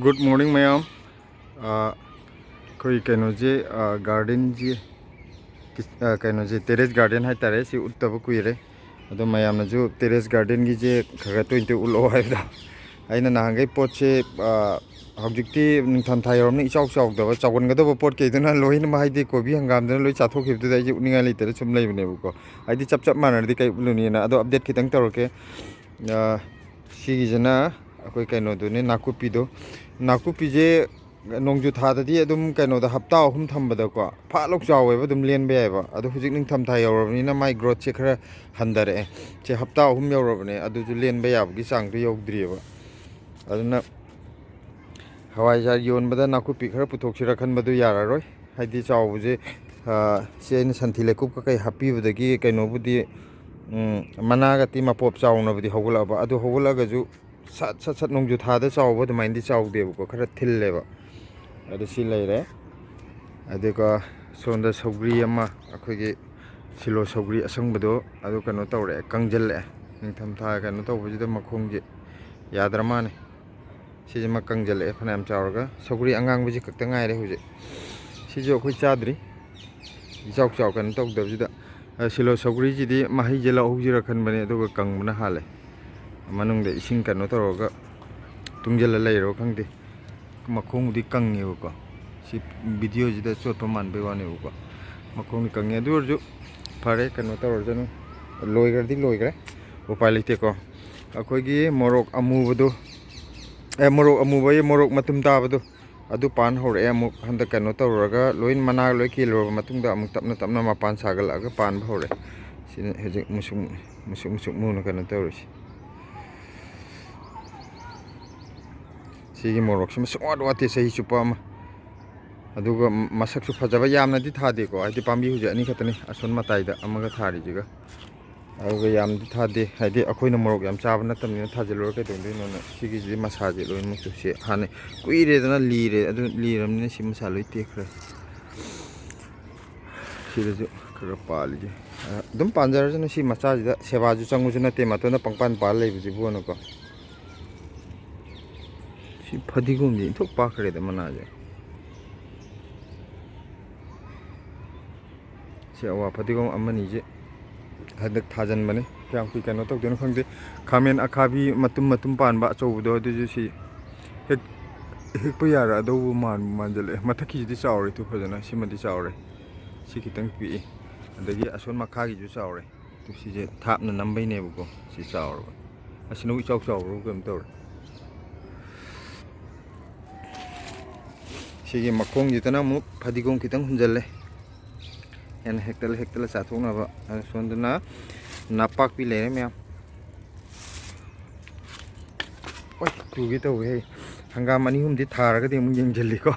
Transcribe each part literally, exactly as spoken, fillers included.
Good morning ꯃꯌꯥꯝ꯫ ꯑ, ꯑꯩꯈꯣꯏ ꯀꯩꯅꯣꯁꯦ, ꯑ, garden ꯁꯦ, ꯀꯤꯁ-, ꯑ, ꯀꯩꯅꯣꯁꯦ, terrace garden ꯍꯥꯏꯇꯥꯔꯦ, ꯁꯤ ꯎꯠꯇꯕ ꯀꯨꯏꯔꯦ꯫ ꯑꯗꯣ ꯃꯌꯥꯝꯅꯁꯨ terrace garden ꯒꯤꯁꯦ ꯈꯔ ꯈꯔ ꯇꯣꯏꯅ ꯇꯣꯏꯅ ꯎꯠꯂꯛꯑꯣ ꯍꯥꯏꯕꯗꯣ꯫ ꯑꯩꯅ ꯅꯍꯥꯟꯈꯩ ꯄꯣꯠꯁꯦ, ꯑ, ꯍꯧꯖꯤꯛꯇꯤ ꯅꯤꯡꯊꯝꯊꯥ ꯌꯧꯔꯕꯅꯤꯅ ꯏꯆꯥꯎ ꯆꯥꯎꯗꯕ, ꯆꯥꯎꯒꯟꯒꯗꯕ ꯄꯣꯠ ꯀꯩꯗꯨꯅ ꯂꯣꯏꯅꯃꯛ, ꯍꯥꯏꯗꯤ ꯀꯣꯕꯤ ꯍꯪꯒꯥꯝꯗꯨꯅ ꯂꯣꯏ ꯆꯥꯊꯣꯛꯈꯤꯕꯗꯨꯗ ꯑꯩꯁꯦ ꯎꯠꯅꯤꯡꯉꯥꯏ ꯂꯩꯇꯅ ꯁꯨꯝ ꯂꯩꯕꯅꯦꯕꯀꯣ꯫ ꯍꯥꯏꯗꯤ ꯆꯞ ꯆꯞ ꯃꯥꯟꯅꯔꯗꯤ ꯀꯩ ꯎꯠꯂꯨꯅꯤꯅ꯫ ꯑꯗꯣ update ꯈꯤꯇꯪ ꯇꯧꯔꯛꯀꯦ꯫ ꯑ, ꯁꯤꯒꯤꯁꯤꯅ ꯑꯩꯈꯣꯏ ꯀꯩꯅꯣꯗꯨꯅꯦ, ꯅꯥꯀꯨꯞꯄꯤꯗꯣ꯫ ꯅꯥꯀꯨꯞꯄꯤꯁꯦ ꯅꯣꯡꯖꯨ ꯊꯥꯗꯗꯤ ꯑꯗꯨꯝ ꯀꯩꯅꯣꯗ ꯍꯞꯇꯥ ꯑꯍꯨꯝ ꯊꯝꯕꯗꯀꯣ ꯐꯥꯠ ꯂꯥꯎ ꯆꯥꯎꯋꯦꯕ, ꯑꯗꯨꯝ ꯂꯦꯟꯕ ꯌꯥꯏꯑꯕ꯫ ꯑꯗꯣ ꯍꯧꯖꯤꯛ ꯅꯤꯡꯊꯝꯊꯥ ꯌꯧꯔꯕꯅꯤꯅ ꯃꯥꯏ growth ꯁꯦ ꯈꯔ ꯍꯟꯊꯔꯛꯑꯦ꯫ ꯁꯦ ꯍꯞꯇꯥ ꯑꯍꯨꯝ ꯌꯧꯔꯕꯅꯦ, ꯑꯗꯨꯁꯨ ꯂꯦꯟꯕ ꯌꯥꯕꯒꯤ ꯆꯥꯡꯗꯣ ꯌꯧꯗ꯭ꯔꯤꯑꯕ꯫ ꯑꯗꯨꯅ ꯍꯋꯥꯏꯖꯥꯔ ꯌꯣꯟꯕꯗ ꯅꯥꯀꯨꯞꯄꯤ ꯈꯔ ꯄꯨꯊꯣꯛꯁꯤꯔꯥ ꯈꯟꯕꯗꯨ ꯌꯥꯔꯔꯣꯏ꯫ ꯍꯥꯏꯗꯤ ꯆꯥꯎꯕꯁꯦ, ꯑ, ꯁꯤ ꯑꯩꯅ ꯁꯟꯊꯤ ꯂꯩꯀꯨꯞ ꯀꯩꯀꯩ ꯍꯥꯞꯄꯤꯕꯗꯒꯤ ꯀꯩꯅꯣꯕꯨꯗꯤ, ꯎꯝ, ꯃꯅꯥꯒꯗꯤ ꯃꯄꯣꯞ ꯆꯥꯎꯅꯕꯨꯗꯤ ꯍꯧꯒꯠꯂꯛꯑꯕ꯫ ꯑꯗꯨ ꯍꯧꯒꯠꯂꯛꯑꯒꯁꯨ ꯁꯠ ꯁꯠ ꯁꯠ ꯅꯣꯡꯖꯨ ꯊꯥꯗ ꯆꯥꯎꯕ ꯑꯗꯨꯃꯥꯏꯅꯗꯤ ꯆꯥꯎꯗꯦꯕꯀꯣ, ꯈꯔ ꯊꯤꯜꯂꯦꯕ꯫ ꯑꯗꯨ ꯁꯤ ꯂꯩꯔꯦ꯫ ꯑꯗꯨꯒ ꯁꯣꯝꯗ ꯁꯧꯒ꯭ꯔꯤ ꯑꯃ, ꯑꯩꯈꯣꯏꯒꯤ ꯁꯤꯂꯣ ꯁꯧꯒ꯭ꯔꯤ ꯑꯁꯪꯕꯗꯣ, ꯑꯗꯨ ꯀꯩꯅꯣ ꯇꯧꯔꯛꯑꯦ, ꯀꯪꯁꯤꯜꯂꯛꯑꯦ꯫ ꯅꯤꯡꯊꯝꯊꯥ ꯀꯩꯅꯣ ꯇꯧꯕꯁꯤꯗ ꯃꯈꯣꯡꯁꯦ ꯌꯥꯗ꯭ꯔ ꯃꯥꯜꯂꯦ꯫ ꯁꯤꯁꯤꯃ ꯀꯪꯁꯤꯜꯂꯛꯑꯦ ꯐꯅꯌꯥꯝ ꯆꯥꯎꯔꯒ꯫ ꯁꯧꯒ꯭ꯔꯤ ꯑꯉꯥꯡꯕꯁꯤ ꯈꯛꯇ ꯉꯥꯏꯔꯦ ꯍꯧꯖꯤꯛ꯫ ꯁꯤꯁꯨ ꯑꯩꯈꯣꯏ ꯆꯥꯗ꯭ꯔꯤ꯫ ꯏꯆꯥꯎ ꯆꯥꯎ ꯀꯩꯅꯣ ꯇꯧꯗꯕꯁꯤꯗ꯫ ꯑ, ꯁꯤꯂꯣ ꯁꯧꯒ꯭ꯔꯤꯁꯤꯗꯤ ꯃꯍꯩꯁꯦ ꯂꯧꯍꯧꯁꯤꯔ ꯈꯟꯕꯅꯦ, ꯑꯗꯨꯒ ꯀꯪꯕꯅ ꯍꯥꯜꯂꯦ꯫ ꯃꯅꯨꯡꯗ ꯏꯁꯤꯡ ꯀꯩꯅꯣ ꯇꯧꯔꯒ ꯇꯨꯡꯁꯤꯜꯂ ꯂꯩꯔꯕ ꯈꯪꯗꯦ꯫ ꯃꯈꯣꯡꯕꯨꯗꯤ ꯀꯪꯉꯦꯕꯀꯣ꯫ ꯁꯤ video ꯁꯤꯗ ꯆꯣꯠꯄ ꯃꯥꯟꯕꯩ ꯋꯥꯅꯦꯕꯀꯣ꯫ ꯃꯈꯣꯡꯗꯤ ꯀꯪꯉꯦ꯫ ꯑꯗꯨ ꯑꯣꯏꯔꯁꯨ ꯐꯔꯦ, ꯀꯩꯅꯣ ꯇꯧꯔꯁꯅꯨ꯫ ꯂꯣꯏꯈ꯭ꯔꯗꯤ ꯂꯣꯏꯈ꯭ꯔꯦ꯫ ꯎꯄꯥꯏ ꯂꯩꯇꯦꯀꯣ꯫ ꯑꯩꯈꯣꯏꯒꯤ ꯃꯣꯔꯣꯛ ꯑꯃꯨꯕꯗꯨ, ꯑꯦ, ꯃꯣꯔꯣꯛ ꯑꯃꯨꯕ, ꯃꯣꯔꯣꯛ ꯃꯇꯨꯝ ꯇꯥꯕꯗꯨ, ꯑꯗꯨ ꯄꯥꯟ ꯍꯧꯔꯛꯑꯦ꯫ ꯑꯃꯨꯛ ꯍꯟꯗꯛ ꯀꯩꯅꯣ ꯇꯧꯔꯨꯔꯒ ꯂꯣꯏ ꯃꯅꯥ ꯂꯣꯏ ꯀꯦꯜꯂꯨꯔꯕ ꯃꯇꯨꯡꯗ ꯑꯃꯨꯛ ꯇꯞꯅ ꯇꯞꯅ ꯃꯄꯥꯟ ꯁꯥꯒꯠꯂꯛꯑꯒ ꯄꯥꯟꯕ ꯍꯧꯔꯛꯑꯦ꯫ ꯁꯤꯅ ꯍꯧꯖꯤꯛ ꯃꯨꯁꯨꯛ, ꯃꯨꯁꯨꯛ ꯃꯨꯁꯨꯛ ꯃꯨꯅ ꯀꯩꯅꯣ ꯇꯧꯔꯤꯁꯦ꯫ ꯁꯤꯒꯤ ꯃꯣꯔꯣꯛꯁꯤꯃ ꯁꯨꯡꯋꯥꯠ ꯋꯥꯠꯇꯦ ꯆꯍꯤ ꯆꯨꯞꯄ ꯑꯃ꯫ ꯑꯗꯨꯒ ꯃꯁꯛꯁꯨ ꯐꯖꯕ, ꯌꯥꯝꯅꯗꯤ ꯊꯥꯗꯦꯀꯣ, ꯍꯥꯏꯗꯤ ꯄꯥꯝꯕꯤ ꯍꯧꯖꯤꯛ ꯑꯅꯤ ꯈꯛꯇꯅꯤ ꯑꯁꯣꯝ ꯃꯇꯥꯏꯗ ꯑꯃꯒ ꯊꯥꯔꯤꯁꯤꯒ꯫ ꯑꯗꯨꯒ ꯌꯥꯝꯗꯤ ꯊꯥꯗꯦ, ꯍꯥꯏꯗꯤ ꯑꯩꯈꯣꯏꯅ ꯃꯣꯔꯣꯛ ꯌꯥꯝ ꯆꯥꯕ ꯅꯠꯇꯕꯅꯤꯅ ꯊꯥꯖꯤꯜꯂꯨꯔ ꯀꯩꯗꯧꯗꯣꯏꯅꯣꯅ꯫ ꯁꯤꯒꯤꯁꯤꯗꯤ ꯃꯁꯥꯁꯦ ꯂꯣꯏꯅꯃꯛ ꯆꯨꯞꯁꯦ꯫ ꯍꯥꯟꯅ ꯀꯨꯏꯔꯦꯗꯅ ꯂꯤꯔꯦ, ꯑꯗꯨ ꯂꯤꯔꯕꯅꯤꯅ ꯁꯤ ꯃꯁꯥ ꯂꯣꯏ ꯇꯦꯛꯈ꯭ꯔꯦ꯫ ꯁꯤꯗꯁꯨ ꯈꯔ ꯈꯔ ꯄꯥꯜꯂꯤꯁꯦ꯫ ꯑꯗꯨꯝ ꯄꯥꯟꯖꯔꯁꯅꯨ, ꯁꯤ ꯃꯆꯥꯁꯤꯗ ꯁꯦꯕꯥꯁꯨ ꯆꯪꯕꯁꯨ ꯅꯠꯇꯦ, ꯃꯇꯣꯟꯗ ꯄꯪꯄꯥꯟ ꯄꯥꯜ ꯂꯩꯕꯁꯤꯕꯨꯅꯀꯣ꯫ ꯁꯤ ꯐꯗꯤꯒꯣꯝꯗꯤ ꯏꯟꯊꯣꯛ ꯄꯥꯛꯈ꯭ꯔꯦꯗ ꯃꯅꯥꯁꯦ꯫ ꯁꯤ ꯑꯋꯥ ꯐꯗꯤꯒꯣꯝ ꯑꯃꯅꯤꯁꯦ ꯍꯟꯗꯛ ꯊꯥꯖꯤꯟꯕꯅꯦ꯫ ꯀꯌꯥꯝ ꯀꯨꯏ ꯀꯩꯅꯣ ꯇꯧꯗꯣꯏꯅꯣ ꯈꯪꯗꯦ꯫ ꯈꯥꯃꯦꯟ ꯑꯈꯥꯕꯤ ꯃꯇꯨꯝ ꯃꯇꯨꯝ ꯄꯥꯟꯕ ꯑꯆꯧꯕꯗꯣ, ꯑꯗꯨꯁꯨ ꯁꯤ ꯍꯦꯛ ꯍꯦꯛꯄ ꯌꯥꯔꯛꯑꯗꯧꯕ ꯃꯥꯟꯕꯨ ꯃꯥꯟꯖꯜꯂꯛꯑꯦ꯫ ꯃꯊꯛꯀꯤꯁꯤꯗꯤ ꯆꯥꯎꯔꯦ ꯇꯨ ꯐꯖꯅ, ꯁꯤꯃꯗꯤ ꯆꯥꯎꯔꯦ꯫ ꯁꯤ ꯈꯤꯇꯪ ꯄꯤꯛꯏ꯫ ꯑꯗꯒꯤ ꯑꯁꯣꯝ ꯃꯈꯥꯒꯤꯁꯨ ꯆꯥꯎꯔꯦ꯫ ꯇꯨ ꯁꯤꯁꯦ ꯊꯥꯞꯅ ꯅꯝꯕꯩꯅꯦꯕꯀꯣ꯫ ꯁꯤ ꯆꯥꯎꯔꯕ꯫ ꯑꯁꯤꯅꯕꯨ ꯏꯆꯥꯎ ꯆꯥꯎꯔꯕ ꯀꯩꯅꯣꯝ ꯇꯧꯔꯦ꯫ ꯁꯤꯒꯤ ꯃꯈꯣꯡꯁꯤꯗꯅ ꯑꯃꯨꯛ ꯐꯗꯤꯒꯣꯝ ꯈꯤꯇꯪ ꯍꯨꯟꯖꯜꯂꯦ꯫ ꯍꯦꯟꯅ ꯍꯦꯛꯇꯠꯂ ꯍꯦꯛꯇꯠꯂ ꯆꯥꯊꯣꯛꯅꯕ꯫ ꯑꯗꯨ ꯁꯣꯝꯗꯅ ꯅꯥꯄꯥꯛꯄꯤ ꯂꯩꯔꯦ ꯃꯌꯥꯝ꯫ ꯍꯣꯏ, ꯇꯨꯒꯦ ꯇꯧꯋꯦꯍꯦ꯫ ꯍꯪꯒꯥꯝ ꯑꯅꯤ ꯑꯍꯨꯝꯗꯤ ꯊꯥꯔꯒꯗꯤ ꯑꯃꯨꯛ ꯌꯦꯡꯁꯤꯜꯂꯤꯀꯣ꯫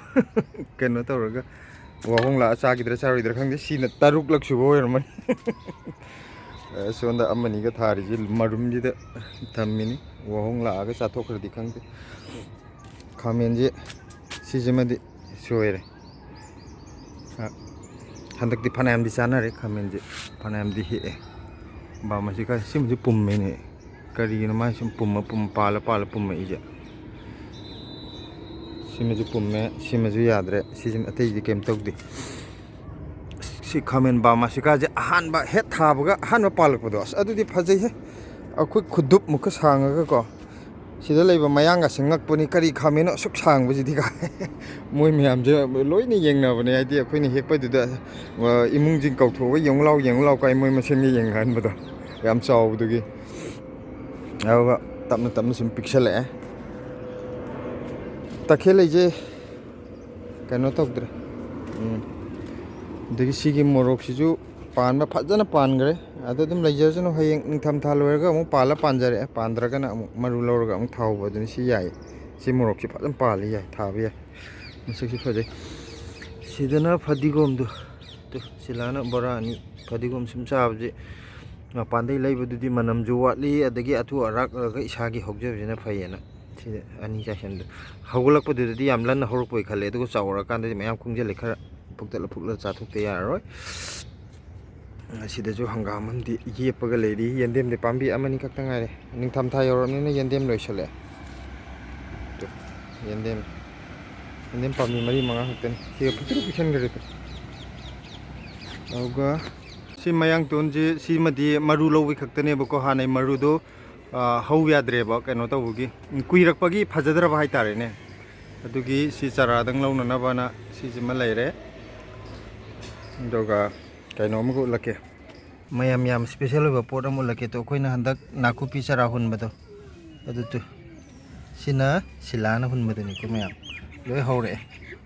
ꯀꯩꯅꯣ ꯇꯧꯔꯒ ꯋꯥꯍꯣꯡ ꯂꯥꯛꯑ ꯆꯥꯈꯤꯗ꯭ꯔꯥ ꯆꯥꯔꯣꯏꯗ꯭ꯔꯥ ꯈꯪꯗꯦ꯫ ꯁꯤꯅ ꯇꯔꯨꯛꯂꯛ ꯁꯨꯕ ꯑꯣꯏꯔꯝꯃꯅꯤ꯫ ꯑ, ꯁꯣꯝꯗ ꯑꯃꯅꯤꯒ ꯊꯥꯔꯤꯁꯤ ꯃꯔꯨꯝꯁꯤꯗ ꯊꯝꯃꯤꯅꯤ꯫ ꯋꯥꯍꯣꯡ ꯂꯥꯛꯑꯒ ꯆꯥꯊꯣꯛꯈ꯭ꯔꯗꯤ ꯈꯪꯗꯦ꯫ ꯈꯥꯃꯦꯟꯁꯦ ꯁꯤꯁꯤꯃꯗꯤ ꯁꯣꯏꯔꯦ꯫ ꯑ, ꯍꯟꯗꯛꯇꯤ ꯐꯅꯌꯥꯝꯗꯤ ꯆꯥꯅꯔꯦ ꯈꯥꯃꯦꯟꯁꯦ, ꯐꯅꯌꯥꯝꯗꯤ ꯍꯦꯛꯑꯦ꯫ ꯕꯥꯃꯁꯤꯀꯥ ꯁꯤꯃꯁꯨ ꯄꯨꯝꯃꯦꯅꯦ꯫ ꯀꯔꯤꯒꯤꯅꯣ ꯃꯥꯏ ꯁꯨꯝ ꯄꯨꯝꯃ ꯄꯨꯝ ꯄꯥꯜꯂ ꯄꯥꯜꯂ ꯄꯨꯝꯃꯛꯏꯁꯦ? ꯁꯤꯃꯁꯨ ꯄꯨꯝꯃꯦ, ꯁꯤꯃꯁꯨ ꯌꯥꯗ꯭ꯔꯦ, ꯁꯤꯁꯤꯃ ꯑꯇꯩꯗꯤ ꯀꯩꯝ ꯇꯧꯗꯦ꯫ ꯁꯤ ꯈꯥꯃꯦꯟ ꯕꯥꯃꯥꯁꯤꯀꯥꯁꯦ ꯑꯍꯥꯟꯕ ꯍꯦꯛ ꯊꯥꯕꯒ ꯑꯍꯥꯟꯕ ꯄꯥꯜꯂꯛꯄꯗꯣ, ꯑꯁ, ꯑꯗꯨꯗꯤ ꯐꯖꯩꯍꯦ꯫ ꯑꯩꯈꯣꯏ ꯈꯨꯗꯨꯞꯃꯨꯛꯀ ꯁꯥꯡꯉꯒꯀꯣ꯫ ꯁꯤꯗ ꯂꯩꯕ ꯃꯌꯥꯡꯒꯁꯦ ꯉꯛꯄꯅꯤ, "ꯀꯔꯤ ꯈꯥꯃꯦꯟꯅꯣ ꯑꯁꯨꯛ ꯁꯥꯡꯕꯁꯤꯗꯤ?" ꯀꯥꯏ꯫ ꯃꯣꯏ ꯃꯌꯥꯝꯁꯦ ꯂꯣꯏꯅ ꯌꯦꯡꯅꯕꯅꯦ, ꯍꯥꯏꯗꯤ ꯑꯩꯈꯣꯏꯅ ꯍꯦꯛꯄꯗꯨꯗ, ꯑ, ꯏꯃꯨꯡꯁꯤꯡ ꯀꯧꯊꯣꯛꯑꯒ "ꯌꯦꯡꯉꯨ ꯂꯥꯎ, ꯌꯦꯡꯉꯨ ꯂꯥꯎ" ꯀꯥꯏ ꯃꯣꯏ ꯃꯁꯦꯟꯒ ꯌꯦꯡꯅꯍꯟꯕꯗꯣ ꯌꯥꯝ ꯆꯥꯎꯕꯗꯨꯒꯤ꯫ ꯑꯗꯨꯒ ꯇꯞꯅ ꯇꯞꯅ ꯁꯨꯝ ꯄꯤꯛꯁꯜꯂꯛꯑꯦ꯫ ꯇꯈꯦꯜ ꯂꯩꯁꯦ ꯀꯩꯅꯣ ꯇꯧꯗ꯭ꯔꯦ꯫ ꯎꯝ꯫ ꯑꯗꯒꯤ ꯁꯤꯒꯤ ꯃꯣꯔꯣꯛꯁꯤꯁꯨ ꯄꯥꯟꯕ ꯐꯖꯅ ꯄꯥꯟꯈ꯭ꯔꯦ꯫ ꯑꯗꯨ ꯑꯗꯨꯝ ꯂꯩꯖꯔꯁꯅꯨ, ꯍꯌꯦꯡ ꯅꯤꯡꯊꯝꯊꯥ ꯂꯣꯏꯔꯒ ꯑꯃꯨꯛ ꯄꯥꯜꯂ ꯄꯥꯟꯖꯔꯛꯑꯦ, ꯄꯥꯟꯗ꯭ꯔꯒꯅ ꯑꯃꯨꯛ ꯃꯔꯨ ꯂꯧꯔꯒ ꯑꯃꯨꯛ ꯊꯥꯍꯧꯕ ꯑꯗꯨꯅꯤ꯫ ꯁꯤ ꯌꯥꯏ꯫ ꯁꯤ ꯃꯣꯔꯣꯛꯁꯤ ꯐꯖꯅ ꯄꯥꯜꯂꯤ, ꯌꯥꯏ, ꯊꯥꯕ ꯌꯥꯏ꯫ ꯃꯁꯛꯁꯨ ꯐꯖꯩ꯫ ꯁꯤꯗꯅ ꯐꯗꯤꯒꯣꯝꯗꯣ꯫ ꯇꯨ, ꯁꯤꯂꯥꯅ ꯕꯣꯔꯥ ꯑꯅꯤ꯫ ꯐꯗꯤꯒꯣꯝ ꯁꯨꯝ ꯆꯥꯕꯁꯦ ꯃꯄꯥꯟꯗꯩ ꯂꯩꯕꯗꯨꯗꯤ ꯃꯅꯝꯁꯨ ꯋꯥꯠꯂꯤ, ꯑꯗꯒꯤ ꯑꯊꯨ ꯑꯔꯥꯛ ꯑꯣꯏꯔꯒ ꯏꯁꯥꯒꯤ ꯍꯧꯖꯕꯁꯤꯅ ꯐꯩꯌꯦꯅ ꯁꯤꯗ ꯑꯅꯤ ꯆꯥꯏꯁꯟꯕꯗꯣ꯫ ꯍꯧꯒꯠꯂꯛꯄꯗꯨꯗꯗꯤ ꯌꯥꯝ ꯂꯟꯅ ꯍꯧꯔꯛꯄꯣꯏ ꯈꯜꯂꯦ, ꯑꯗꯨꯒ ꯆꯥꯎꯔꯛꯑꯀꯥꯟꯗꯗꯤ ꯃꯌꯥꯝ ꯀꯨꯡꯁꯤꯜꯂꯦ꯫ ꯈꯔ ꯐꯨꯛꯇꯠꯂ ꯐꯨꯛꯂ ꯆꯥꯊꯣꯛꯇ ꯌꯥꯔꯔꯣꯏ꯫ ꯑꯁꯤꯗꯁꯨ ꯍꯪꯒꯥꯝ ꯑꯃꯗꯤ ꯌꯦꯞꯄꯒ ꯂꯩꯔꯤ꯫ ꯌꯦꯟꯗꯦꯝꯗꯤ ꯄꯥꯝꯕꯤ ꯑꯃꯅꯤ ꯈꯛꯇ ꯉꯥꯏꯔꯦ꯫ ꯅꯤꯡꯊꯝꯊꯥ ꯌꯧꯔꯕꯅꯤꯅ ꯌꯦꯟꯗꯦꯝ ꯂꯣꯏꯁꯜꯂꯛꯑꯦ꯫ ꯌꯦꯟꯗꯦꯝ, ꯌꯦꯟꯗꯦꯝ ꯄꯥꯝꯕꯤ ꯃꯔꯤ ꯃꯉꯥ ꯈꯛꯇꯅꯤ꯫ ꯁꯤꯒ ꯄꯤꯛꯇ꯭ꯔꯨ ꯄꯤꯛꯁꯟꯈ꯭ꯔꯦꯗꯣ꯫ ꯑꯗꯨꯒ ꯁꯤ ꯃꯌꯥꯡꯇꯣꯟꯁꯤ, ꯁꯤꯃꯗꯤ ꯃꯔꯨ ꯂꯧꯕꯩ ꯈꯛꯇꯅꯦꯕꯀꯣ꯫ ꯍꯥꯟꯅꯩ ꯃꯔꯨꯗꯣ, ꯑ, ꯍꯧ ꯌꯥꯗ꯭ꯔꯦꯕ, ꯀꯩꯅꯣ ꯇꯧꯕꯒꯤ, ꯀꯨꯏꯔꯛꯄꯒꯤ ꯐꯖꯗ꯭ꯔꯕ ꯍꯥꯏꯇꯥꯔꯦꯅꯦ꯫ ꯑꯗꯨꯒꯤ ꯁꯤ ꯆꯥꯔꯥꯗꯪ ꯂꯧꯅꯅꯕꯅ ꯁꯤꯁꯤꯃ ꯂꯩꯔꯦ꯫ ꯑꯗꯨꯒ ꯀꯩꯅꯣ ꯑꯃꯒ ꯎꯠꯂꯛꯀꯦ꯫ ꯃꯌꯥꯝ ꯌꯥꯝ special ꯑꯣꯏꯕ ꯄꯣꯠ ꯑꯃ ꯎꯠꯂꯛꯀꯦ꯫ ꯇꯣ, ꯑꯩꯈꯣꯏꯅ ꯍꯟꯗꯛ ꯅꯥꯀꯨꯞꯄꯤ ꯆꯥꯔꯥ ꯍꯨꯟꯕꯗꯣ, ꯑꯗꯨꯗꯣ, ꯁꯤꯅ ꯁꯤꯂꯥꯅ ꯍꯨꯟꯕꯗꯨꯅꯤꯀꯣ ꯃꯌꯥꯝ꯫ ꯂꯣꯏ ꯍꯧꯔꯛꯑꯦ꯫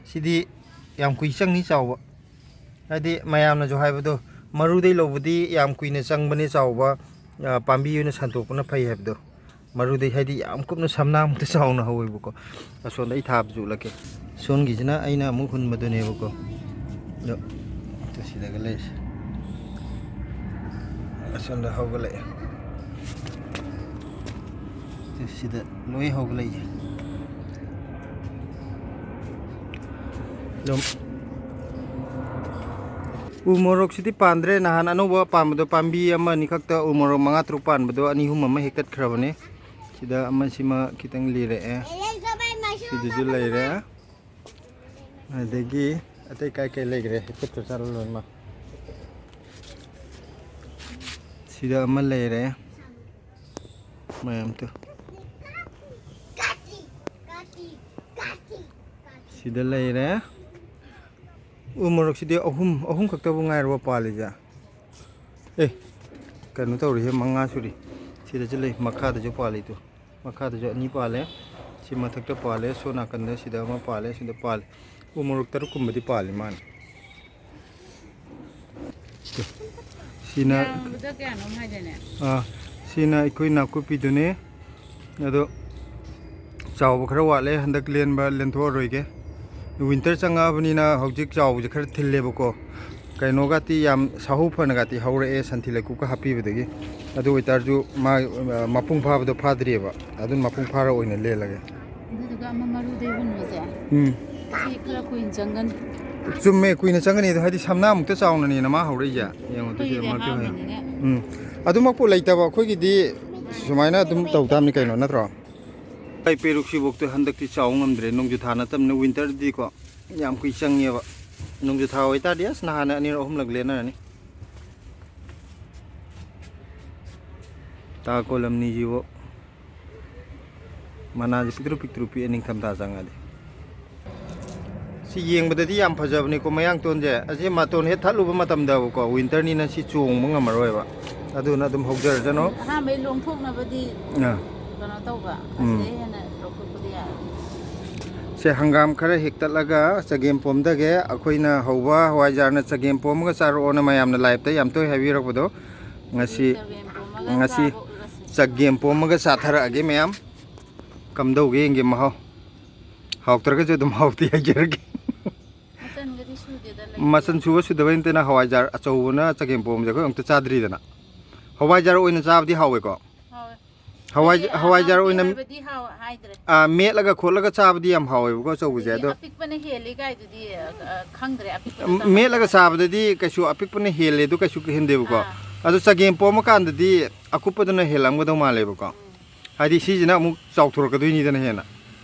ꯁꯤꯗꯤ ꯌꯥꯝ ꯀꯨꯏ ꯆꯪꯅꯤ ꯆꯥꯎꯕ꯫ ꯍꯥꯏꯗꯤ ꯃꯌꯥꯝꯅꯁꯨ ꯍꯥꯏꯕꯗꯣ, ꯃꯔꯨꯗꯩ ꯂꯧꯕꯗꯤ ꯌꯥꯝ ꯀꯨꯏꯅ ꯆꯪꯕꯅꯦ ꯆꯥꯎꯕ, ꯑ, ꯄꯥꯝꯕꯤ ꯑꯣꯏꯅ ꯁꯟꯇꯣꯛꯄꯅ ꯐꯩ ꯍꯥꯏꯕꯗꯣ꯫ ꯃꯔꯨꯗꯩ ꯍꯥꯏꯗꯤ ꯌꯥꯝ ꯀꯨꯞꯅ ꯁꯝꯅꯥꯃꯨꯛꯇ ꯆꯥꯎꯅ ꯍꯧꯋꯦꯕꯀꯣ꯫ ꯑꯁꯣꯝꯗ ꯑꯩ ꯊꯥꯕꯁꯨ ꯎꯠꯂꯛꯀꯦ꯫ ꯁꯣꯝꯒꯤꯁꯤꯅ ꯑꯩꯅ ꯑꯃꯨꯛ ꯍꯨꯟꯕꯗꯨꯅꯦꯕꯀꯣ꯫ ꯑꯗꯣ, ꯑꯗꯣ ꯁꯤꯗꯒ ꯂꯩꯔꯤꯁꯦ꯫ ꯑꯁꯣꯝꯗ ꯍꯧꯒꯠꯂꯛꯑꯦ꯫ ꯑꯗꯣ ꯁꯤꯗ ꯂꯣꯏ ꯍꯧꯒꯠꯂꯛꯏꯁꯦ꯫ ꯑꯗꯨꯝ ꯎ ꯃꯣꯔꯣꯛꯁꯤꯗꯤ ꯄꯥꯟꯗ꯭ꯔꯦ꯫ ꯅꯍꯥꯟ ꯑꯅꯧꯕ ꯄꯥꯟꯕꯗꯣ ꯄꯥꯝꯕꯤ ꯑꯃ ꯑꯅꯤ ꯈꯛꯇ, ꯎ ꯃꯣꯔꯣꯛ ꯃꯉꯥ ꯇꯔꯨꯛ ꯄꯥꯟꯕꯗꯣ ꯑꯅꯤ ꯑꯍꯨꯝ ꯑꯃ ꯍꯦꯛꯇꯠꯈ꯭ꯔꯕꯅꯦ꯫ ꯁꯤꯗ ꯑꯃ, ꯁꯤꯃ ꯈꯤꯇꯪ ꯂꯤꯔꯛꯑꯦ꯫ ꯁꯤꯗꯁꯨ ꯂꯩꯔꯦ꯫ ꯑꯗꯒꯤ ꯑꯇꯩ ꯀꯥꯏ ꯀꯥꯏ ꯂꯩꯈ꯭ꯔꯦ? ꯍꯦꯛꯇꯠꯈ꯭ꯔ ꯆꯥꯔꯣ ꯂꯣꯏꯅꯃꯛ꯫ ꯁꯤꯗ ꯑꯃ ꯂꯩꯔꯦ꯫ ꯃꯌꯥꯝꯗꯣ꯫ ꯁꯤꯗ ꯂꯩꯔꯦ꯫ ꯎ ꯃꯣꯔꯣꯛꯁꯤꯗꯤ ꯑꯍꯨꯝ, ꯑꯍꯨꯝ ꯈꯛꯇꯕꯨ ꯉꯥꯏꯔꯕ ꯄꯥꯜꯂꯤꯁꯦ? ꯑꯦ, ꯀꯩꯅꯣ ꯇꯧꯔꯤꯍꯦ, ꯃꯉꯥ ꯁꯨꯔꯤ꯫ ꯁꯤꯗꯁꯨ ꯂꯩ, ꯃꯈꯥꯗꯁꯨ ꯄꯥꯜꯂꯤꯗꯣ꯫ ꯃꯈꯥꯗꯁꯨ ꯑꯅꯤ ꯄꯥꯜꯂꯦ꯫ ꯁꯤ ꯃꯊꯛꯇ ꯄꯥꯜꯂꯦ, ꯁꯣꯝ ꯅꯥꯀꯟꯗ ꯁꯤꯗ ꯑꯃ ꯄꯥꯜꯂꯦ, ꯁꯤꯗ ꯄꯥꯜꯂꯦ꯫ ꯎ ꯃꯣꯔꯣꯛ ꯇꯔꯨꯛ ꯀꯨꯝꯕꯗꯤ ꯄꯥꯜꯂꯤ ꯃꯥꯅ꯫ ꯁꯤꯅ, ꯌꯥꯝꯕꯗ ꯀꯌꯥꯅꯣꯝ ꯍꯥꯏꯗꯥꯏꯅꯦ? ꯑꯥ, ꯁꯤꯅ ꯑꯩꯈꯣꯏ ꯅꯥꯀꯨꯞꯄꯤꯗꯨꯅꯦ꯫ ꯑꯗꯣ ꯆꯥꯎꯕ ꯈꯔ ꯋꯥꯠꯂꯦ, ꯍꯟꯗꯛ ꯂꯦꯟꯕ ꯂꯦꯟꯊꯣꯛꯑꯔꯣꯏꯒꯦ꯫ Winter ꯆꯪꯉꯛꯑꯕꯅꯤꯅ ꯍꯧꯖꯤꯛ ꯆꯥꯎꯕꯁꯦ ꯈꯔ ꯊꯤꯜꯂꯦꯕꯀꯣ꯫ ꯀꯩꯅꯣꯒꯥꯇꯤ ꯌꯥꯝ ꯁꯥꯍꯧ ꯐꯅꯒꯥꯇꯤ ꯍꯧꯔꯛꯑꯦ, ꯁꯟꯊꯤ ꯂꯩꯀꯨꯞꯀ ꯍꯥꯞꯄꯤꯕꯗꯒꯤ꯫ ꯑꯗꯨ ꯑꯣꯏꯇꯥꯔꯁꯨ ꯃꯥ, ꯑ, ꯃꯄꯨꯡ ꯐꯥꯕꯗꯣ ꯐꯥꯗ꯭ꯔꯤꯑꯕ, ꯑꯗꯨꯅ ꯃꯄꯨꯡ ꯐꯥꯔ ꯑꯣꯏꯅ ꯂꯦꯜꯂꯒꯦ꯫ ꯑꯗꯨꯗꯨꯒ ꯑꯃ ꯃꯔꯨꯗꯩ ꯍꯨꯟꯕꯁꯦ, ꯎꯝ꯫ ꯁꯤ ꯈꯔ ꯀꯨꯏꯅ ꯆꯪꯒꯅꯤ꯫ ꯆꯨꯝꯃꯦ, ꯀꯨꯏꯅ ꯆꯪꯒꯅꯤ꯫ ꯑꯗꯣ ꯍꯥꯏꯗꯤ ꯁꯝꯅꯥꯃꯨꯛꯇ ꯆꯥꯎꯅꯅꯦꯅ ꯃꯥ ꯍꯧꯔꯛꯏꯁꯦ꯫ ꯌꯦꯡꯉꯣ, ꯑꯗꯨ ꯁꯤꯗ ꯑꯩꯈꯣꯏꯒꯤꯗꯤ ꯃꯔꯛꯇ ꯍꯧꯔꯦ꯫ ꯑꯍꯥꯟꯕꯅꯤꯅ꯫ ꯎꯝ꯫ ꯑꯗꯨꯃꯛꯄꯨ ꯂꯩꯇꯕ ꯑꯩꯈꯣꯏꯒꯤꯗꯤ ꯁꯨꯃꯥꯏꯅ ꯑꯗꯨꯝ ꯇꯧ ꯇꯥꯕꯅꯤ ꯀꯩꯅꯣ, ꯅꯠꯇ꯭ꯔꯣ? ꯑꯩ ꯄꯦꯔꯨꯛꯁꯤꯐꯥꯎꯗ ꯍꯟꯗꯛꯇꯤ ꯆꯥꯎ ꯉꯝꯗ꯭ꯔꯦ, ꯅꯣꯡꯖꯨ ꯊꯥ ꯅꯠꯇꯕꯅꯤꯅ꯫ ꯋꯤꯟꯇꯔꯗꯤꯀꯣ ꯌꯥꯝ ꯀꯨꯏ ꯆꯪꯉꯦꯕ꯫ ꯅꯣꯡꯖꯨ ꯊꯥ ꯑꯣꯏꯇꯥꯔꯗꯤ ꯑꯁ ꯅꯍꯥꯟꯅ ꯑꯅꯤꯔꯛ ꯑꯍꯨꯝꯂꯛ ꯂꯦꯟꯅꯔꯅꯤ꯫ ꯇꯥ ꯀꯣꯂꯝꯅꯤꯁꯤꯕꯨ ꯃꯅꯥꯁꯦ ꯄꯤꯛꯇ꯭ꯔꯨ ꯄꯤꯛꯇ꯭ꯔꯨ ꯄꯤꯛꯑꯦ ꯅꯤꯡꯊꯝꯊꯥ ꯆꯪꯉꯗꯤ꯫ ꯁꯤ ꯌꯦꯡꯕꯗꯗꯤ ꯌꯥꯝ ꯐꯖꯕꯅꯤꯀꯣ ꯃꯌꯥꯡꯇꯣꯟꯁꯦ꯫ ꯑꯁꯤ ꯃꯇꯣꯟ ꯍꯦꯛ ꯊꯠꯂꯨꯕ ꯃꯇꯝꯗꯕꯀꯣ, ꯋꯤꯟꯇꯔꯅꯤꯅ ꯁꯤ ꯆꯣꯡꯕ ꯉꯝꯃꯔꯣꯏꯕ꯫ ꯑꯗꯨꯅ ꯑꯗꯨꯝ ꯍꯧꯖꯔꯖꯅꯣ꯫ ꯑꯍꯥꯟꯕꯩ ꯂꯣꯡꯊꯣꯛꯅꯕꯗꯤ ꯑꯥ꯫ ꯀꯩꯅꯣ ꯇꯧꯕ, ꯎꯝ꯫ ꯑꯁꯤꯗꯩ ꯍꯦꯟꯅ ꯂꯧꯊꯣꯛꯄꯗꯤ ꯌꯥꯔꯣꯏ꯫ ꯁꯦ ꯍꯪꯒꯥꯝ ꯈꯔ ꯍꯦꯛꯇꯠꯂꯒ ꯆꯒꯦꯝ ꯄꯣꯝꯗꯒꯦ꯫ ꯑꯩꯈꯣꯏꯅ ꯍꯧꯕ ꯍꯋꯥꯏꯖꯥꯔꯅ ꯆꯒꯦꯝ ꯄꯣꯝꯃꯒ ꯆꯥꯔꯛꯑꯣꯅ ꯃꯌꯥꯝꯅ ꯂꯥꯏꯞꯇ ꯌꯥꯝ ꯇꯣꯏ ꯍꯥꯏꯕꯤꯔꯛꯄꯗꯣ꯫ ꯉꯁꯤ, ꯆꯒꯦꯝ ꯄꯣꯝꯃꯒ ꯉꯁꯤ ꯆꯥꯕ ꯎꯔꯁꯤ꯫ ꯆꯒꯦꯝ ꯄꯣꯝꯃꯒ ꯆꯥꯊꯔꯛꯑꯒꯦ ꯃꯌꯥꯝ꯫ ꯀꯝꯗꯧꯒꯦ ꯌꯦꯡꯒꯦ ꯃꯍꯥꯎ꯫ ꯍꯥꯎꯇ꯭ꯔꯒꯁꯨ ꯑꯗꯨꯝ ꯍꯥꯎꯇꯦ ꯍꯥꯏꯖꯔꯒꯦ꯫ ꯃꯆꯟꯒꯗꯤ ꯁꯨꯗꯦꯗ, ꯂꯩꯇꯦ꯫ ꯃꯆꯟ ꯁꯨꯕ ꯁꯨꯗꯕꯩ ꯅꯠꯇꯅ ꯍꯋꯥꯏꯖꯥꯔ ꯑꯆꯧꯕꯅ ꯆꯒꯦꯝ ꯄꯣꯝꯕꯁꯦ ꯑꯩꯈꯣꯏ ꯑꯝꯇ ꯆꯥꯗ꯭ꯔꯤꯗꯅ꯫ ꯍꯋꯥꯏꯖꯥꯔ ꯑꯣꯏꯅ ꯆꯥꯕꯗꯤ ꯍꯥꯎꯋꯦꯀꯣ꯫ ꯍꯥꯎꯋꯦ꯫ ꯍꯋꯥꯏ-, ꯍꯥꯏꯗꯤ ꯍꯋꯥꯏꯖꯥꯔ ꯍꯥꯎꯇꯦ ꯑꯣꯏꯅ ꯍꯥꯏꯕꯗꯤ ꯍꯥꯎ-, ꯍꯥꯏꯗ꯭ꯔꯦ꯫ ꯑꯥ, ꯃꯦꯠꯂꯒ ꯈꯣꯠꯂꯒ ꯆꯥꯕꯗꯤ ꯌꯥꯝ ꯍꯥꯎꯋꯦꯕꯀꯣ ꯑꯆꯧꯕꯁꯦ, ꯑꯗꯒꯤ ꯑꯗꯣ ꯑꯄꯤꯛꯄꯅ ꯍꯦꯜꯂꯤ ꯀꯥꯏꯗꯨꯗꯤ, ꯑ, ꯑ, ꯈꯪꯗ꯭ꯔꯦ, ꯑꯄꯤꯛꯄꯅ ꯎꯝ, ꯆꯥꯕꯗꯤ꯫ ꯃꯦꯠꯂꯒ ꯆꯥꯕꯗꯗꯤ ꯀꯩꯁꯨ ꯑꯄꯤꯛꯄꯅ ꯍꯦꯜꯂꯦ ꯑꯗꯨ ꯀꯩꯁꯨ ꯍꯦꯟꯗꯦꯕꯀꯣ꯫ ꯑꯥ꯫ ꯑꯗꯣ ꯆꯒꯦꯝ ꯄꯣꯝꯃꯀꯥꯟꯗꯗꯤ ꯑꯀꯨꯞꯄꯗꯨꯅ ꯍꯦꯜꯂꯝꯒꯗꯧ ꯃꯥꯜꯂꯦꯕꯀꯣ꯫ ꯎꯝ꯫ ꯍꯥꯏꯗꯤ ꯁꯤꯁꯤꯅ ꯑꯃꯨꯛ ꯆꯥꯎꯊꯣꯔꯛꯀꯗꯣꯏꯅꯤꯗꯅ ꯍꯦꯟꯅ꯫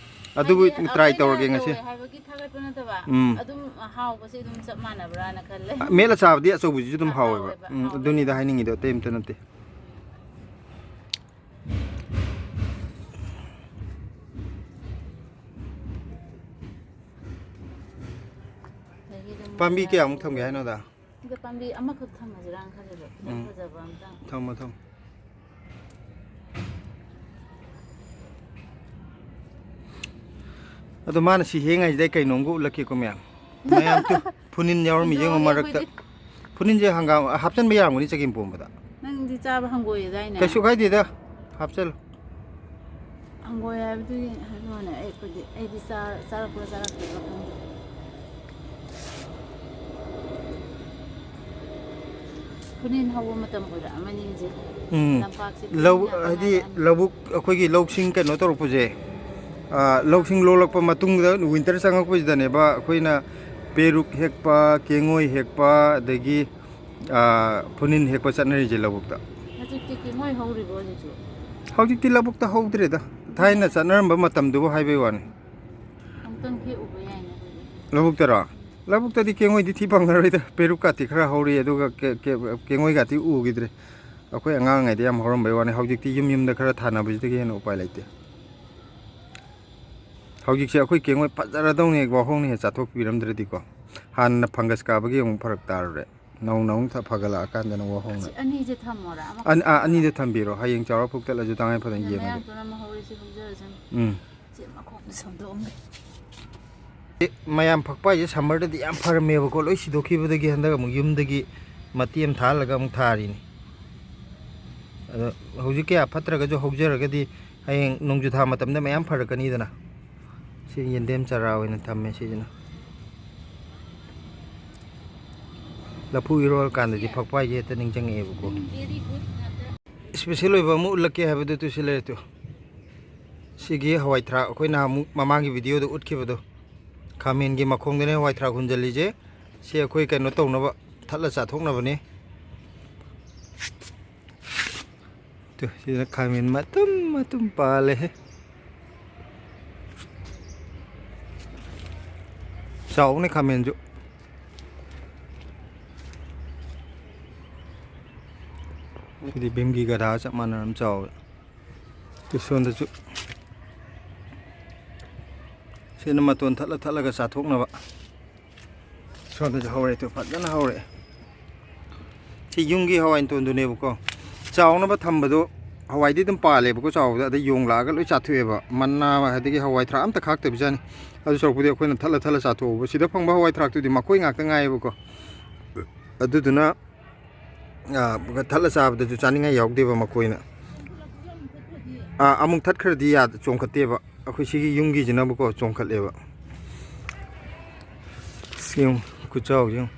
ꯑꯗꯨꯕꯨ ꯍꯥꯏꯗꯤ try ꯑꯩꯈꯣꯏꯅ ꯇꯧꯔꯒꯦ ꯉꯁꯤ꯫ ꯇꯧꯋꯦ ꯍꯥꯏꯕꯒꯤ ꯊꯥꯒꯠꯄ ꯅꯠꯇꯕ, ꯎꯝ꯫ ꯑꯗꯨꯝ ꯍꯥꯎꯕꯁꯦ ꯑꯗꯨꯝ ꯆꯞ ꯃꯥꯟꯅꯕ꯭ꯔꯥꯅ ꯈꯜꯂꯦ꯫ ꯃꯦꯠꯂ ꯆꯥꯕꯗꯤ ꯑꯆꯧꯕꯁꯤꯁꯨ ꯑꯗꯨꯝ ꯑ, ꯍꯥꯎꯋꯦꯕ꯫ ꯍꯥꯎꯋꯦꯕ, ꯎꯝ, ꯍꯥꯎꯋꯦ꯫ ꯑꯗꯨꯅꯤꯗ ꯍꯥꯏꯅꯤꯡꯉꯤꯗꯣ, ꯑꯇꯩ ꯑꯝꯇ ꯅꯠꯇꯦ꯫ ꯑꯗꯒꯤ ꯑꯗꯨꯝ ꯄꯥꯝꯕꯤ ꯀꯌꯥꯃꯨꯛ ꯊꯝꯒꯦ ꯍꯥꯏꯅꯣꯗ? ꯁꯤꯗ ꯄꯥꯝꯕꯤ ꯑꯃꯈꯛ ꯊꯝꯃꯁꯤꯔꯥꯅ ꯈꯜꯂꯤꯕ, ꯈꯤꯇꯪ ꯎꯝ꯫ ꯐꯖꯕ ꯑꯝꯇꯪ꯫ ꯊꯝꯃꯣ, ꯊꯝꯃꯣ꯫ ꯑꯗꯣ ꯃꯥꯅ ꯁꯤ ꯍꯦꯛꯉꯩꯁꯤꯗ ꯑꯩ ꯀꯩꯅꯣꯝꯒ ꯎꯠꯂꯛꯀꯦꯀꯣ ꯃꯌꯥꯝ꯫ ꯃꯌꯥꯝ ꯇꯨ, ꯐꯨꯅꯤꯟ ꯌꯥꯎꯔꯝꯃꯤ ꯌꯦꯡꯉꯣ ꯍꯨꯟꯗꯣꯛꯑꯒꯦ ꯃꯔꯛꯇ꯫ ꯑꯩꯈꯣꯏꯗꯤ꯫ ꯐꯨꯅꯤꯟꯁꯦ ꯍꯪꯒꯥꯝ ꯍꯥꯞꯆꯤꯟꯕ ꯌꯥꯔꯝꯒꯅꯤ ꯆꯒꯦꯝ ꯄꯣꯝꯕꯗ꯫ ꯅꯪꯗꯤ ꯆꯥꯕ ꯍꯪꯒꯣꯏꯌꯦꯗꯥꯏꯅꯦ? ꯀꯩꯁꯨ ꯀꯥꯏꯗꯦꯗ, ꯍꯥꯞꯆꯜꯂꯨ꯫ ꯍꯪꯒꯣꯏ ꯍꯥꯏꯕꯗꯨꯗꯤ ꯍꯥꯏꯕ ꯋꯥꯅꯦ, ꯑꯩ, ꯑꯩꯈꯣꯏꯗꯤ, ꯑꯩꯗꯤ ꯆꯥ-, ꯆꯥꯔꯛꯄ꯭ꯔꯥ ꯆꯥꯔꯛꯇꯕ꯭ꯔꯥ ꯈꯪꯗꯦ꯫ ꯈꯨꯅꯤꯟ ꯍꯧꯕ ꯃꯇꯝ ꯑꯣꯏꯔꯛꯑꯃꯅꯤ ꯍꯧꯖꯤꯛ꯫ ꯎꯝ꯫ ꯂꯝꯄꯥꯛꯁꯦ ꯂꯧ-, ꯈꯨꯅꯤꯟ ꯌꯥꯝ ꯍꯥꯏꯗꯤ ꯀꯟꯅ ꯍꯧꯔꯦ꯫ ꯂꯧꯕꯨꯛ, ꯑꯩꯈꯣꯏꯒꯤ ꯂꯧꯁꯤꯡ ꯀꯩꯅꯣ ꯇꯧꯔꯛꯄꯁꯦ, ꯑꯥ, ꯂꯧꯁꯤꯡ ꯂꯣꯛꯂꯛꯄ ꯃꯇꯨꯡꯗ ꯋꯤꯟꯇꯔ ꯆꯪꯉꯛꯄꯁꯤꯗꯅꯦꯕ ꯑꯩꯈꯣꯏꯅ ꯄꯦꯔꯨꯛ ꯍꯦꯛꯄ, ꯀꯦꯡꯉꯣꯏ ꯍꯦꯛꯄ, ꯑꯗꯒꯤ, ꯑꯥ, ꯐꯨꯅꯤꯟ ꯍꯦꯛꯄ ꯆꯠꯅꯔꯤꯁꯦ ꯂꯧꯕꯨꯛꯇ꯫ ꯍꯧꯖꯤꯛꯇꯤ ꯀꯦꯡꯉꯣꯏ ꯍꯧꯔꯤꯕꯣ ꯍꯧꯖꯤꯛꯁꯨ? ꯍꯧꯖꯤꯛꯇꯤ ꯂꯧꯕꯨꯛꯇ ꯍꯧꯗ꯭ꯔꯦꯗ꯫ ꯊꯥꯏꯅ ꯆꯠꯅꯔꯝꯕ ꯃꯇꯝꯗꯨꯕꯨ ꯍꯥꯏꯕꯩ ꯋꯥꯅꯤ꯫ ꯑꯃꯨꯛꯇꯪ ꯍꯦꯛꯎꯕ ꯌꯥꯏꯅꯦ ꯑꯩꯈꯣꯏꯗꯤ꯫ ꯂꯧꯕꯨꯛꯇꯔꯣ? ꯂꯧꯕꯨꯛꯇꯗꯤ ꯀꯦꯡꯉꯣꯏꯗꯤ ꯊꯤ ꯐꯪꯉꯔꯣꯏꯗ, ꯄꯦꯔꯨꯛꯀꯥꯇꯤ ꯈꯔ ꯍꯧꯔꯤ, ꯑꯗꯨꯒ ꯀꯦ-, ꯀꯦ-, ꯀꯦꯡꯉꯣꯏꯒꯥꯇꯤ ꯎꯈꯤꯗ꯭ꯔꯦ꯫ ꯑꯩꯈꯣꯏ ꯑꯉꯥꯡꯉꯩꯗꯤ ꯌꯥꯝ ꯍꯧꯔꯝꯕꯩ ꯋꯥꯅꯤ, ꯍꯧꯖꯤꯛꯇꯤ ꯌꯨꯝ ꯌꯨꯝꯗ ꯈꯔ ꯊꯥꯅꯕꯁꯤꯗꯒꯤ ꯍꯦꯟꯅ ꯎꯄꯥꯏ ꯂꯩꯇꯦ꯫ ꯍꯧꯖꯤꯛꯁꯦ ꯑꯩꯈꯣꯏ ꯀꯦꯡꯉꯣꯏ ꯐꯖꯔꯗꯧꯅꯤ, ꯋꯥꯍꯣꯡꯅ ꯍꯦꯛ ꯆꯥꯊꯣꯛꯄꯤꯔꯝꯗ꯭ꯔꯗꯤꯀꯣ꯫ ꯍꯥꯟꯅ ꯐꯪꯒꯁ ꯀꯥꯕꯒꯤ ꯑꯃꯨꯛ ꯐꯔꯛ ꯇꯥꯔꯨꯔꯦ꯫ ꯅꯧꯅ ꯑꯃꯨꯛ ꯊ-, ꯐꯒꯠꯂꯛꯑꯀꯥꯟꯗꯅ ꯋꯥꯍꯣꯡꯅ꯫ ꯑꯁꯤ ꯑꯅꯤꯁꯦ ꯊꯝꯃꯣꯔꯥ? ꯑꯃꯈꯛ ꯑꯅꯤ, ꯑꯥ, ꯊꯝꯃꯣꯔꯥ? ꯑꯅꯤꯗꯣ ꯊꯝꯕꯤꯔꯣ, ꯍꯌꯦꯡ ꯆꯥꯎꯔ ꯐꯨꯛꯇꯠꯂꯁꯨ ꯇꯉꯥꯏ ꯐꯗꯅ ꯁꯤꯗ ꯌꯦꯡꯉꯒꯦ꯫ ꯃꯌꯥꯡꯇꯣꯟ ꯑꯃ ꯍꯧꯔꯦ, ꯁꯤ ꯍꯧꯖꯔꯁꯅꯨ꯫ ꯎꯝ꯫ ꯁꯤ ꯃꯈꯣꯡꯗ ꯁꯣꯝꯗꯣꯛꯑꯝꯒꯦ꯫ ꯑꯦ, ꯃꯌꯥꯝ ꯐꯛꯄ ꯍꯥꯏꯁꯦ ꯁꯝꯃꯔꯗꯗꯤ ꯌꯥꯝ ꯐꯔꯝꯃꯦꯕꯀꯣ, ꯂꯣꯏ ꯁꯤꯗꯣꯛꯈꯤꯕꯗꯒꯤ ꯍꯟꯗꯛ ꯑꯃꯨꯛ ꯌꯨꯝꯗꯒꯤ ꯃꯇꯦꯛ ꯑꯃ ꯊꯥꯍꯜꯂꯒ ꯑꯃꯨꯛ ꯊꯥꯔꯤꯅꯤ꯫ ꯑꯗꯣ ꯍꯧꯖꯤꯛ ꯀꯌꯥ ꯐꯠꯇ꯭ꯔꯒꯁꯨ ꯍꯧꯖꯔꯒꯗꯤ ꯍꯌꯦꯡ ꯅꯣꯡꯖꯨ ꯊꯥ ꯃꯇꯝꯗ ꯃꯌꯥꯝ ꯐꯔꯛꯀꯅꯤꯗꯅ꯫ ꯁꯤ ꯌꯦꯟꯗꯦꯝ ꯆꯥꯔꯥ ꯑꯣꯏꯅ ꯊꯝꯃꯦ ꯁꯤꯁꯤꯅ꯫ ꯂꯐꯨ ꯏꯔꯣꯜ ꯀꯥꯟꯗꯗꯤ ꯐꯛꯄ ꯍꯥꯏꯁꯦ ꯍꯦꯛꯇ ꯅꯤꯡꯁꯤꯡꯉꯛꯑꯦꯕꯀꯣ꯫ ꯏꯁꯄꯤꯁꯦꯜ ꯑꯣꯏꯕ ꯑꯃ ꯎꯠꯂꯛꯀꯦ ꯍꯥꯏꯕꯗꯨ ꯇꯨ ꯁꯤ ꯂꯩꯔꯦ ꯇꯨ꯫ ꯁꯤꯒꯤ ꯍꯋꯥꯏ ꯊ꯭ꯔꯥꯛ ꯑꯩꯈꯣꯏꯅ ꯑꯃꯨꯛ ꯃꯃꯥꯡꯒꯤ ꯚꯤꯗꯤꯑꯣꯗ ꯎꯠꯈꯤꯕꯗꯣ, ꯈꯥꯃꯦꯟꯒꯤ ꯃꯈꯣꯡꯗꯅꯦ ꯍꯋꯥꯏ ꯊ꯭ꯔꯥꯛ ꯍꯨꯟꯖꯜꯂꯤꯁꯦ꯫ ꯁꯤ ꯑꯩꯈꯣꯏ ꯀꯩꯅꯣ ꯇꯧꯅꯕ, ꯊꯠꯂ ꯆꯥꯊꯣꯛꯅꯕꯅꯤ꯫ ꯇꯨ, ꯁꯤꯗ ꯈꯥꯃꯦꯟ ꯃꯇꯨꯝ ꯃꯇꯨꯝ ꯄꯥꯜꯂꯦꯍꯦ꯫ ꯆꯥꯎꯕꯅꯦ ꯈꯥꯃꯦꯟꯁꯨ꯫ ꯁꯤꯗꯤ ꯚꯤꯝꯒꯤ ꯒꯙꯥ ꯆꯞ ꯃꯥꯟꯅꯅ ꯆꯥꯎꯋꯦ꯫ ꯇꯨ ꯁꯣꯝꯗꯁꯨ꯫ ꯁꯤꯅ ꯃꯇꯣꯟ ꯊꯠꯂ ꯊꯠꯂꯒ ꯆꯥꯊꯣꯛꯅꯕ꯫ ꯁꯣꯝꯗꯁꯨ ꯍꯧꯔꯦ, ꯇꯨ ꯐꯖꯅ ꯍꯧꯔꯦ꯫ ꯁꯤ ꯌꯨꯝꯒꯤ ꯍꯋꯥꯏ ꯃꯇꯣꯟꯗꯨꯅꯦꯕꯀꯣ꯫ ꯆꯥꯎꯅꯕ ꯊꯝꯕꯗꯣ ꯍꯋꯥꯏꯗꯤ ꯑꯗꯨꯝ ꯄꯥꯜꯂꯦꯕꯀꯣ ꯆꯥꯎꯕꯗ, ꯑꯗꯩ ꯌꯣꯡ ꯂꯥꯛꯑꯒ ꯂꯣꯏ ꯆꯥꯊꯣꯛꯑꯦꯕ꯫ ꯃꯅꯥ ꯑꯗꯒꯤ ꯍꯋꯥꯏ ꯊ꯭ꯔꯥꯛ ꯑꯝꯇ ꯈꯥꯛꯇꯕꯤꯖꯥꯠꯅꯤ꯫ ꯑꯗꯨ ꯁꯔꯨꯛꯄꯨꯗꯤ ꯑꯩꯈꯣꯏꯅ ꯊꯠꯂ ꯊꯠꯂ ꯆꯥꯊꯣꯛꯑꯕ꯫ ꯁꯤꯗ ꯐꯪꯕ ꯍꯋꯥꯏ ꯊ꯭ꯔꯥꯛꯇꯨꯗꯤ ꯃꯈꯣꯏ ꯉꯥꯛꯇ ꯉꯥꯏꯌꯦꯕꯀꯣ꯫ ꯑꯗꯨꯗꯨꯅ, ꯑ, ꯊꯠꯂ ꯆꯥꯕꯗꯁꯨ ꯆꯥꯅꯤꯡꯉꯥꯏ ꯌꯥꯎꯗꯦꯕ ꯃꯈꯣꯏꯅ꯫ ꯑ, ꯑꯃꯨꯛ ꯊꯠꯈ꯭ꯔꯗꯤ ꯌꯥ-, ꯆꯣꯡꯈꯠꯇꯦꯕ꯫ ꯑꯩꯈꯣꯏ ꯁꯤꯒꯤ ꯌꯨꯝꯒꯤꯁꯤꯅꯕꯀꯣ ꯆꯣꯡꯈꯠꯂꯦꯕ꯫ ꯁꯤ ꯌꯦꯡꯉꯨ, ꯈꯨꯆꯥꯎꯁꯤ ꯌꯦꯡꯉꯨ꯫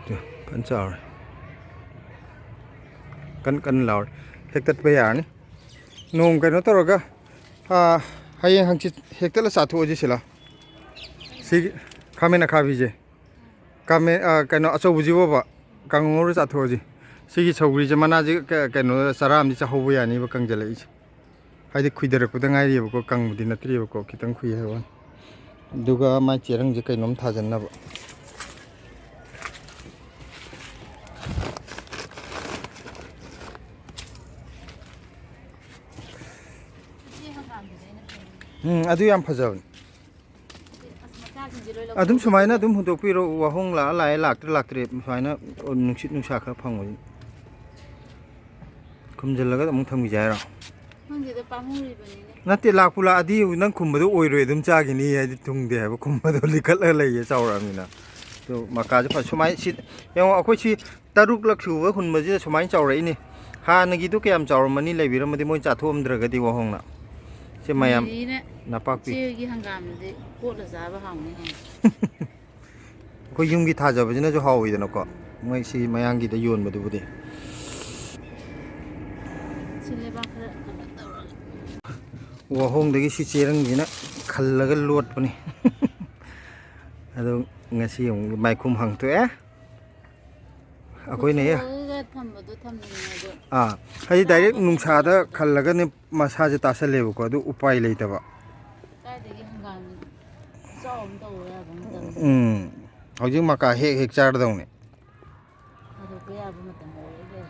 ꯇꯨ, ꯐꯖꯅ ꯆꯥꯎꯔꯦ꯫ ꯀꯟ ꯀꯟꯅ ꯂꯥꯎꯔꯦ꯫ ꯍꯦꯛꯇꯠꯄ ꯌꯥꯔꯅꯤ꯫ ꯅꯣꯡ ꯀꯩꯅꯣ ꯇꯧꯔꯒ, ꯑ, ꯍꯌꯦꯡ ꯍꯪꯆꯤꯠ ꯍꯦꯛꯇꯠꯂ ꯆꯥꯊꯣꯛꯑꯁꯤ ꯁꯤꯂꯥ꯫ ꯁꯤꯒꯤ ꯈꯥꯃꯦꯟ ꯑꯈꯥꯕꯤꯁꯦ꯫ ꯈꯥꯃꯦꯟ, ꯑ, ꯀꯩꯅꯣ ꯑꯆꯧꯕꯁꯤꯕꯣꯕ ꯀꯥꯡꯉꯧ ꯉꯧꯔ ꯆꯥꯊꯣꯛꯑꯁꯤ꯫ ꯁꯤꯒꯤ ꯁꯧꯒ꯭ꯔꯤꯁꯦ ꯃꯅꯥꯁꯦ ꯀ-, ꯀꯩꯅꯣ ꯆꯔꯥ ꯑꯃꯗꯤ ꯆꯥꯍꯧꯕ ꯌꯥꯅꯤꯕ ꯀꯪꯁꯤꯜꯂꯛꯏꯁꯦ꯫ ꯍꯥꯏꯗꯤ ꯈꯨꯏꯗꯔꯛꯄꯗ ꯉꯥꯏꯔꯤꯕꯀꯣ, ꯀꯪꯕꯗꯤ ꯅꯠꯇ꯭ꯔꯤꯕꯀꯣ, ꯈꯤꯇꯪ ꯈꯨꯏ ꯍꯥꯏꯕ ꯋꯥꯅꯤ꯫ ꯑꯗꯨꯒ ꯃꯥꯏ ꯆꯦꯔꯪꯁꯦ ꯀꯩꯅꯣꯝ ꯊꯥꯖꯟꯅꯕ꯫ ꯎꯝ, ꯑꯗꯨ ꯌꯥꯝ ꯐꯖꯕꯅꯤ꯫ ꯑꯗꯨꯝ ꯁꯨꯃꯥꯏꯅ ꯑꯗꯨꯝ ꯍꯨꯟꯗꯣꯛꯄꯤꯔꯣ, ꯋꯥꯍꯣꯡ ꯂꯥꯛꯑ ꯂꯥꯛꯑꯦ, ꯂꯥꯛꯇ꯭ꯔ ꯂꯥꯛꯇ꯭ꯔꯦ, ꯁꯨꯃꯥꯏꯅ ꯅꯨꯡꯁꯤꯠ ꯅꯨꯡꯁꯥ ꯈꯔ ꯐꯪꯕꯁꯤꯅ ꯈꯨꯝꯖꯤꯜꯂꯒ ꯑꯃꯨꯛ ꯊꯝꯈꯤꯁꯦ ꯍꯥꯏꯔꯣ? ꯈꯪꯗꯦꯗ, ꯄꯥꯝꯃꯨꯔꯤꯕꯅꯤꯅꯦ꯫ ꯅꯠꯇꯦ, ꯂꯥꯛꯄꯨ ꯂꯥꯛꯑꯗꯤ ꯅꯪ ꯈꯨꯝꯕꯗꯣ ꯑꯣꯏꯔꯣꯏ, ꯑꯗꯨꯝ ꯆꯥꯈꯤꯅꯤ ꯍꯥꯏꯗꯤ ꯊꯨꯡꯗꯦ ꯍꯥꯏꯕ, ꯈꯨꯝꯕꯗꯣ ꯂꯤꯈꯠꯂꯒ ꯂꯩꯌꯦ ꯆꯥꯎꯔꯛꯑꯃꯤꯅ꯫ ꯑꯗꯣ ꯃꯀꯥꯁꯦ ꯐ-, ꯁꯨꯃꯥꯏꯅ ꯁꯤ ꯌꯦꯡꯉꯣ, ꯑꯩꯈꯣꯏ ꯁꯤ ꯇꯔꯨꯛꯂꯛ ꯁꯨꯕ ꯍꯨꯟꯕꯁꯤꯗ ꯁꯨꯃꯥꯏꯅ ꯆꯥꯎꯔꯛꯏꯅꯦ꯫ ꯍꯥꯟꯅꯒꯤꯗꯨ ꯀꯌꯥꯝ ꯆꯥꯎꯔꯝꯃꯅꯤ ꯂꯩꯕꯤꯔꯝꯃꯗꯤ ꯃꯣꯏ ꯆꯥꯊꯣꯛꯑꯝꯗ꯭ꯔꯒꯗꯤ ꯋꯥꯍꯣꯡꯅ꯫ ꯁꯤ ꯃꯌꯥꯝ ꯃꯤꯔꯤꯅ ꯅꯄꯥꯛꯄꯤ꯫ ꯏꯆꯦꯒꯤ ꯍꯪꯒꯥꯝꯗꯨꯗꯤ ꯀꯣꯠꯂ ꯆꯥꯕ ꯍꯥꯎꯅꯤ ꯍꯥꯏ꯫ ꯑꯩꯈꯣꯏ ꯌꯨꯝꯒꯤ ꯊꯥꯖꯕꯁꯤꯅꯁꯨ ꯍꯥꯎꯋꯤꯗꯅꯀꯣ, ꯃꯣꯏ ꯁꯤ ꯃꯌꯥꯡꯒꯤꯗ ꯌꯣꯟꯕꯗꯨꯕꯨꯗꯤ꯫ ꯁꯤ ꯂꯩꯕꯥꯛ ꯈꯔ ꯀꯩꯅꯣ ꯇꯧꯔꯒ꯫ ꯋꯥꯍꯣꯡꯗꯒꯤ ꯁꯤ ꯆꯦꯔꯪꯁꯤꯅ ꯈꯜꯂꯒ ꯂꯣꯠꯄꯅꯤ꯫ ꯑꯗꯣ ꯉꯁꯤ ꯑꯃꯨꯛ ꯃꯥꯏꯈꯨꯝ ꯍꯥꯡꯇꯣꯛꯑꯦ꯫ ꯑꯩꯈꯣꯏꯅ ꯍꯦꯛ ꯄꯨꯊꯣꯛꯑꯒ ꯊꯝꯕꯗꯣ ꯊꯝꯅꯤꯡꯉꯦ ꯑꯗꯣ꯫ ꯑꯥ, ꯍꯥꯏꯗꯤ ꯆꯥꯕ direct ꯅꯨꯡꯁꯥꯗ ꯐꯪꯗꯕꯗꯣ꯫ ꯈꯜꯂꯒꯅꯦ ꯃꯁꯥꯁꯦ ꯇꯥꯁꯜꯂꯦꯕꯀꯣ, ꯑꯗꯨ ꯎꯄꯥꯏ ꯂꯩꯇꯕ꯫ ꯀꯥꯏꯗꯒꯤ ꯍꯪꯒꯥꯝ ꯈꯨꯆꯥꯎ ꯑꯃ ꯇꯧꯕ ꯌꯥꯕ ꯃꯇꯝꯗ꯫ ꯎꯝ꯫ ꯍꯧꯖꯤꯛ ꯃꯀꯥ ꯍꯦꯛ ꯍꯦꯛ ꯆꯥꯔꯗꯧꯅꯦ꯫ ꯊꯥꯗꯣꯛꯄ ꯌꯥꯕ ꯃꯇꯝ ꯑꯣꯏꯔꯦ꯫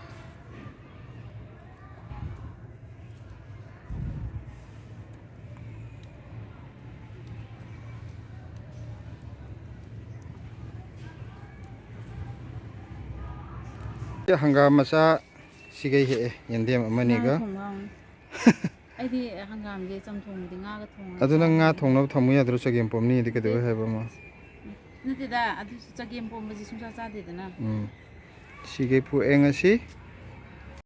ꯍꯪꯒꯥꯝ ꯃꯆꯥ ꯁꯤꯒꯩ ꯍꯦꯛꯑꯦ, ꯌꯦꯟꯗꯦꯝ ꯑꯃꯅꯤꯒ꯫ ꯉꯥ ꯊꯣꯡꯕ ꯍꯥꯎꯅꯤ꯫ ꯑꯩꯗꯤ ꯍꯪꯒꯥꯝꯁꯦ ꯆꯝꯊꯣꯡꯕꯗꯤ ꯉꯥꯒ ꯊꯣꯡꯉꯒ ꯑꯗꯨ ꯅꯪ ꯉꯥ ꯆꯥꯕꯅꯦ꯫ ꯊꯣꯡꯅꯕ ꯊꯝꯃꯨ ꯌꯥꯗ꯭ꯔꯣ? ꯆꯒꯦꯝ ꯄꯣꯝꯅꯤꯗꯤ ꯀꯩꯗꯧꯋꯦ ꯅꯠꯇꯦ꯫ ꯍꯥꯏꯕ ꯑꯃ? ꯅꯠꯇꯦꯗ, ꯑꯗꯨꯁꯨ ꯆꯒꯦꯝ ꯄꯣꯝꯕꯁꯤ ꯁꯨꯡꯆꯥ ꯆꯥꯗꯦꯗꯅ꯫ ꯎꯝ꯫ ꯁꯤꯒꯩ ꯐꯨꯑꯦ ꯉꯁꯤ꯫